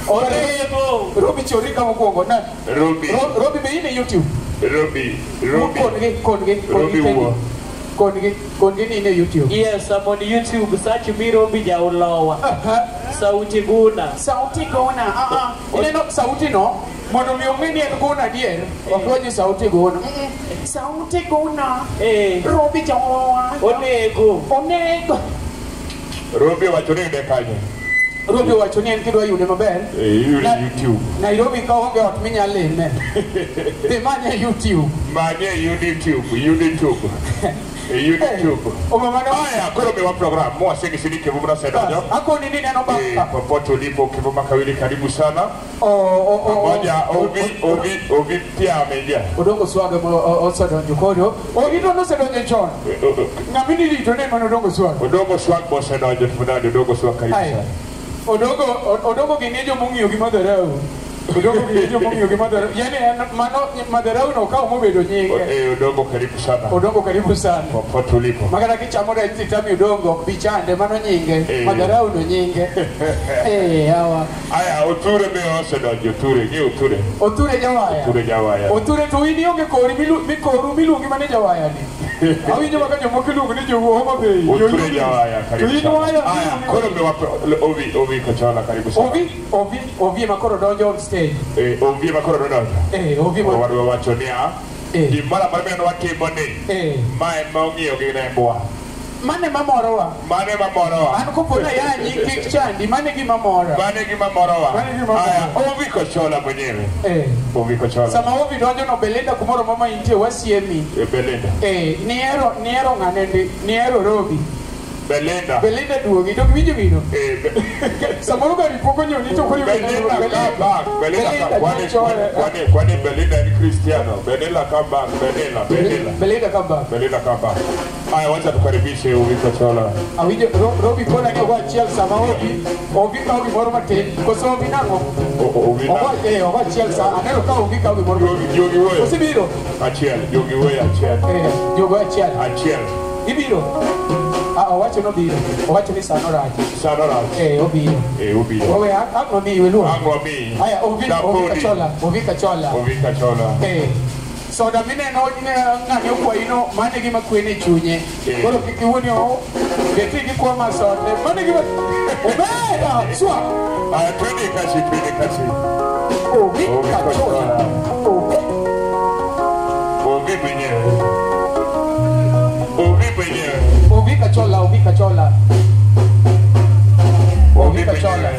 Onego. Robi chori kama kuongo na. Robi. Robi be in e YouTube. Robi. Robi. Kongi Robi wuo. Kongi ni in e YouTube. Yes, I'm on YouTube. Search me Robi Jaulowa. Sauti Guna. Sauti Guna. Ineno sauti no. Mondo mi ong'e ni en guna adier. Ok waji sauti guna. Sauti Guna. Robi Jaulowa. Onego. Onego. Robi wacho ni yude kanye? Robi wacho ni en kidwa yude maber. Yude YouTube. Nairobi ka onge ot minyal lime. Dhi manye YouTube. Manye YouTube, YouTube. YouTube. Haya, koro mewa program. Mwa sengi sidike vumra sedonjo. Akoni nini neno baka? Popote ulipo Kivuma Kawili, karibu sana. Moja Ovi pia ameingia. Odongo Swaga osedonjo koro. Ovi to nosedonjo chon. Ng'ama nirito ne mano Odongo Swaga. Odongo Swaga osedonjo tafadhali. Odongo Swaga karibu sana. Odongo gini jomong'iyo gi madharau. Odongo gini jomong'iyo gi madharau. Yani mano madharau no ka omobedo nyinge. Odongo karibu sana. Odongo karibu sana. Popote ulipo. Makata kichamo rech titami Odongo ok bi chande mano nyinge. Madharau no nyinge. Hawa. Aya, Oture be osedonjo, Oture, ng'i Oture. Oture Jawaya. Oture Jawaya. Oture to in ionge kori mikoru miluongi mane Jawaya ni. Awinjo maka jomoko iluongo ni jowuo Homa Bay. Oture Jawaya karibu sana. Aya, koro mewa Ovi Kochola karibu sana. Ovi ema koro donjo on stage. Ovi ema koro donjo. Ovi ema. Wadwa wacho niya. Gimoro amora mineno watimo ni. Ma ema ong'iyo gi rembwa. Mane mamorowa. Mane mamorowa. An kopona yanyi kik chandi, mane gima mora. Mane gima morowa. Aya, Ovi Kochola mwenyewe. Ovi Kochola. Sama Ovi donjo no Belinda kumoro mama intie wasiemi. Belinda. Niero ng'ane ndi, niero Robi. Belinda. Belinda duogi, dok winjo gino. Samoro gari pok onyoni to koro Belinda come back. Belinda come. Kwani Belinda ni Cristiano. Belinda come back. Belinda. Belinda come back. Belinda come back. Aya, wacha tukaribishe Ovi Kochola. Awinjo Robi kona ni ogo achiel sama Ovi kawo gimoro matin. Koso Ovi nang'o? Ovi nang'o? Ogo achiel sa aneno ka Ovi kawo gimoro matin. Jogi wuoyo. Osebiro? Achiel, jogi wuoyo achiel. Jogo achiel. Achiel. Ibiro? Owacho nobiro. Owacho ni sano rach. Sano rach. Obiro. Obiro. Owe ang' nomiyi weluor. Ang' wamiyi. Aya, Ovi Kochola. Ovi Kochola. Ovi Kochola. Soda mineno ng'ani okwayino mane gima kwene chunye. Koro kik iwuo ni beti gikwama sonde. Mane gima Omera swa. Aya, twende kasi. Ovi Kochola. Ovi mwenyewe. Ovi mwenyewe. Ovi Kochola, Ovi Kochola. Ovi Kochola.